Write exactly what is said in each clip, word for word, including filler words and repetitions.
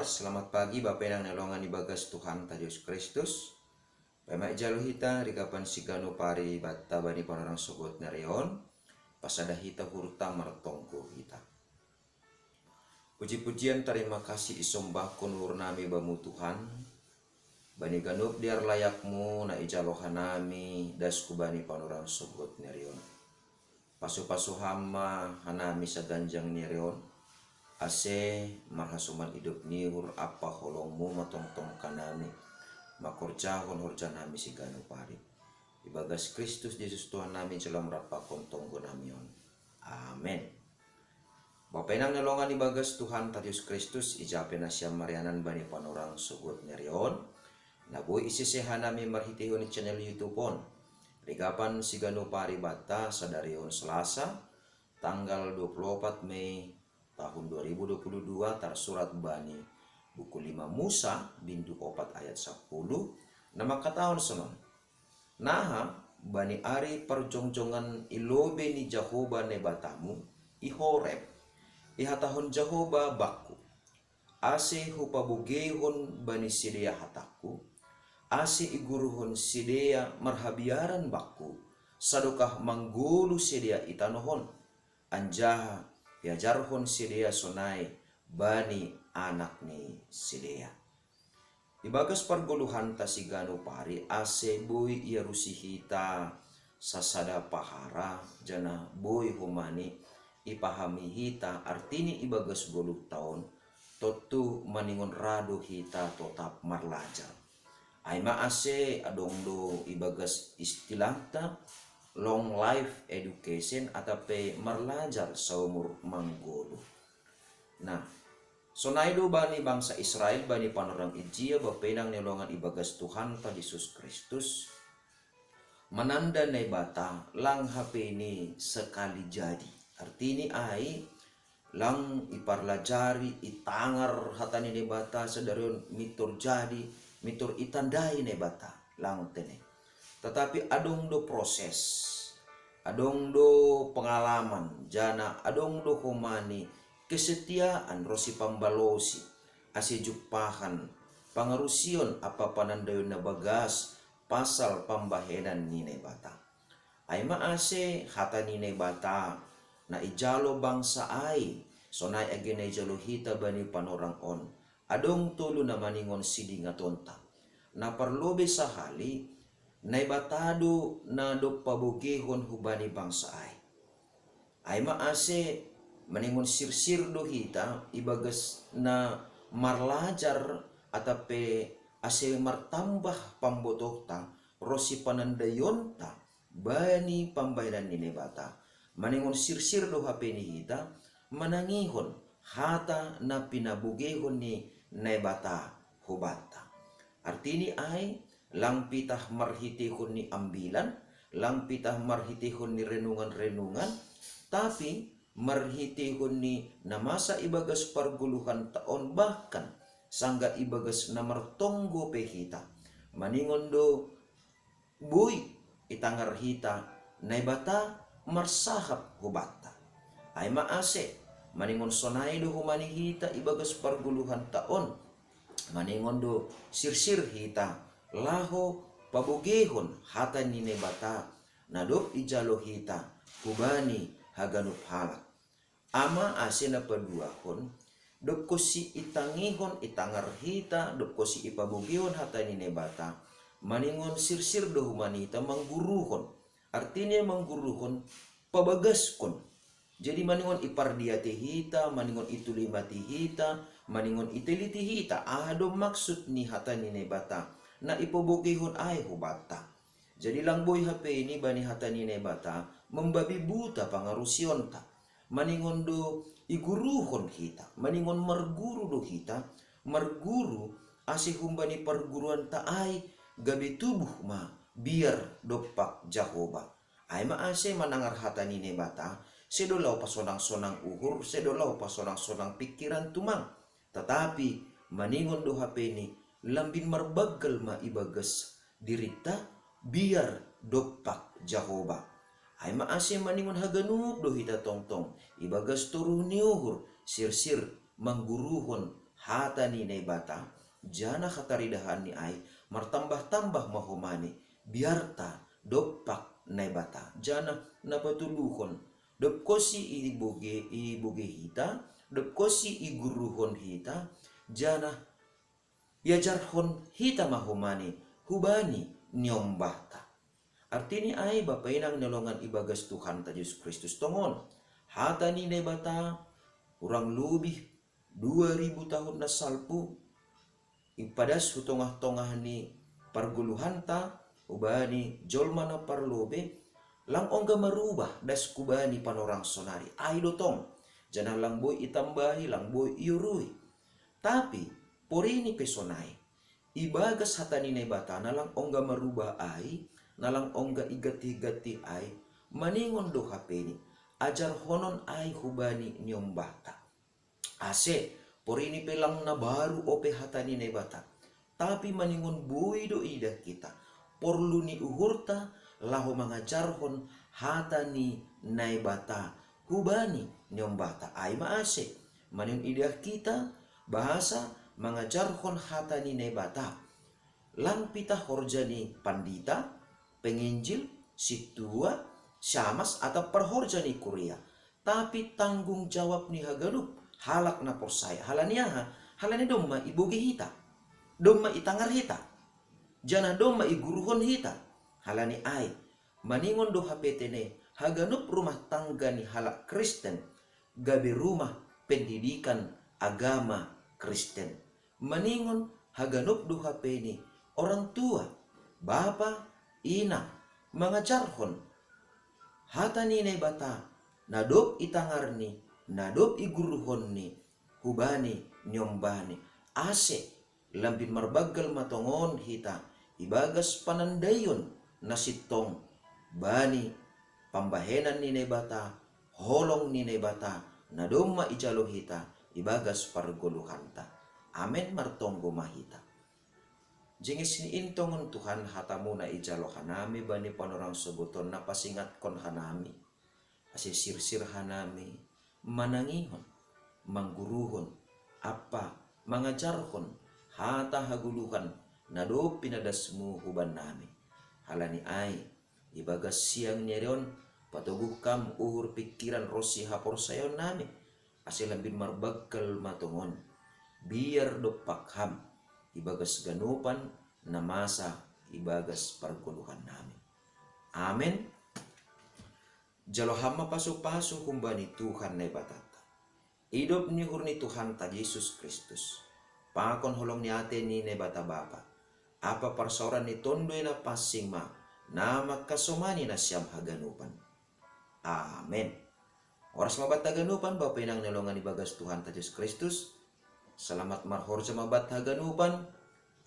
Selamat pagi, Bapa Inang na longan ibagas Tuhanta Jesus Kristus. Paima ijalo hita rigapan siganu pari batta bani panorang sogot nerion, pasada hita hurta martonggo hita. Puji-pujian tarima kasih isombahkon uhur nami bamu Tuhan, bani ganup dear layakmu na ijalo hanami das hubani panorang sogot nerion. Pasu-pasu ham ma hanami saganjang nerion, ase marhasoman idop ni uhur ampa holongmu matongtong hanami, makorjahon horja nami siganu pari. Ibagas Kristus Jesus Tuhan nami jalo marampakon tonggo nami on. Amen. Bapa Inang na longan ibagas Tuhanta Jesus Kristus, ija pe nasiam marianan bani panorang sogot nerion, na boi isese hanami marhitehon channel YouTube on. Rigapan siganu pari batta sadari on Selasa, tanggal dua puluh opat Mei tahun dua ribu dua puluh dua, tarsurat bani buku lima Musa, bindu opat ayat sapuluh, na mangkatahon sonon: Naha, bani ari parjongjongan i lobei ni Jahowa Naibatamu, i Horeb, ihatahon Jahowa bangku: Ase hupabogeihon bani sidea hatangku, ase iguruhon sidea marhabiaran bangku, sadokah manggoluh sidea i tanoh on, anjaha iajarhon sidea sonai bani anak ni sidea. Ibagas pargoluhanta siganu pari ase boi iarusi hita sasada pahara, janah boi homa ni ipahami hita artini ibagas goluhta on, tontu maningon ra do hita totap marlajar. Ai ma ase adong do ibagas istilahta long life education atau pe marlajar saumur manggoluh. Nah, sonai do bani bangsa Israel, bani panorang ijia, Bapa Inang na longan ibagas Tuhanta Jesus Kristus, mananda Naibata lang hape ni sekali jadi. Artini ai, lang iparlajari, itangar hata ni Naibata sadari on mintor jadi, mintor itandai Naibata, lang tene. Tetapi adong do proses, adong do pengalaman, janah adong do homa ni kesetiaan ronsi pambalosi, ase jumpahan pangarusion ampa panandaion na bagas pasal pambahenan ni Naibata. Ai ma ase hata ni Naibata na ijalo bangsa ai, sonai age na ijalo hita bani panorang on, adong tolu na maningon sidingatonta. Na parlobei sahali, Naibata do na dob pabogeihon hubani bangsa ai. Ai ma ase maningon sirsir do hita ibagas na marlajar atau pe ase martambah pambotohta ronsi panandaionta bani pambahenan ni Naibata. Maningon sirsir do hape ni hita manangihon hata na pinabogeihon ni Naibata hubanta. Artini ai, lang pitah marhiteihon ni ambilan, lang pitah marhiteihon ni renungan-renungan, tapi marhiteihon ni na masa ibagas pargoluhanta on, bahkan sanggah ibagas na martonggo pe hita. Maningon do boi itangar hita Naibata marsahap hubanta. Ai ma ase, maningon sonai do homa ni hita ibagas pargoluhanta on, maningon do sirsir hita laho pabogeihon hata ni Naibata na dob ijalo hita hubani haganup halak. Ai ma ase na paduahon, dob konsi itangihon, itangar hita, dob konsi ipabogeihon hata ni Naibata, maningon sirsir do homa ni hita mangguruhon. Artini mangguruhon, pabagaskon. Jadi maningon ipardiatei hita, maningon itulimati hita, maningon iteliti hita aha do maksud ni hata ni Naibata na ipabogeihon ai hubanta. Jadi lang boi hape ini bani hata ni Naibata mambabi buta pangarusionta. Maningon do iguruhon hita, maningon marguru do hita, marguru ase humbani parguruanta ai gabe tubuh ma biar dompak Jahowa. Ai ma ase manangar hata ni Naibata, sedo laho pasonang-sonang uhur, sedo laho pasonang-sonang pingkiran tumang. Tetapi maningon do hape ini lambin marbanggal ma ibagas dirinta biar dompak Jahowa. Ai ma ase maningon haganup do hita tongtong ibagas toruh ni uhur sirsir mangguruhon hata ni Naibata, janah hataridahan ni ai martambah-tambah ma homa ni biarta dompak Naibata, janah na patuluhon, dob konsi ibogei, ibogei hita, dob konsi iguruhon hita, janah iajarhon hita ma homa ni hubani niombahta. Artini ai, Bapa inang ni longan ibagas Tuhanta Jesus Kristus tongon, hata ni Naibata urang lobih dua ribu tahun na salpu ipadas hu tongah-tongah ni pargoluhanta hubani jolma na parlobei, lang ongga marubah das hubani panorang sonari ai do tong, janah lang boi itambahi, lang boi iurui. Tapi porini pe sonai, ibagas hata ni Naibata na lang ongga marubah ai, na lang ongga iganti-ganti ai, maningon do hapeni ajarhonon ai hubani niombahta. Ase porini pe lang na baru ope hata ni Naibata, tapi maningon boi do idah hita porlu ni uhurta laho mangajarhon hata ni Naibata hubani niombahta. Ai ma ase maningon idah hita bahasa mangajarhon hata ni Naibata, lang pitah horja ni pandita, penginjil, sintua, siamas atap parhorja ni kuria, tapi tanggung jawab ni haganup halak na porsaya. Halani aha? Halani domma ibogei hita, domma itangar hita, janah domma iguruhon hita. Halani ai, maningon do hape tene haganup rumah tangga ni halak Kristen gabe rumah pendidikan agama Kristen. Maningon haganup do hapeni orang tua, bapa, inang, mangajarhon hata ni Naibata na dob itangarni, na dob iguruhonni hubani niombahni, ase lambin marbanggal ma tongon hita ibagas panandaion na sintong bani pambahenan ni Naibata, holong ni Naibata na domma ijalo hita ibagas pargoluhanta. Amen. Martonggo ma hita. Jenges ni in tongon Tuhan hatamu na ijalo hanami bani panorang sogoton na pasingatkon hanami, ase sirsir hanami manangihon, mangguruhon, ampa mangajarhon hata hagoluhan na dob pinadasmu hubannami. Halani ai, ibagas siang ni ari on, patoguh Kam uhur, pingkiran ronsi haporsayaonnami, ase lambin marbanggal ma tongon, biar dompak Ham ibagas ganupan na masa ibagas pargoluhannami. Amen. Jalo Ham ma pasu-pasu humbani Tuhan Naibatanta. Idop ni uhur ni Tuhanta Jesus Kristus, pakon holong ni atei ni Naibata Bapa, ampa parsaoran ni Tonduy Napansing ma na mangkasomani nasiam haganupan. Amen. Horas ma banta haganupan, Bapa inang ni longan ibagas Tuhanta Jesus Kristus. Salamat marhorja ma banta haganupan.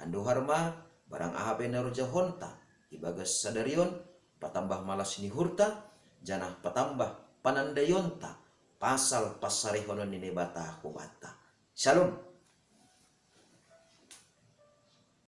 Andohar ma, barang aha pe na horjahonta ibagas sadari on, patambah malas ni uhurta, janah patambah panandaionta pasal pansarihonon ni Naibata hubanta. Shalom.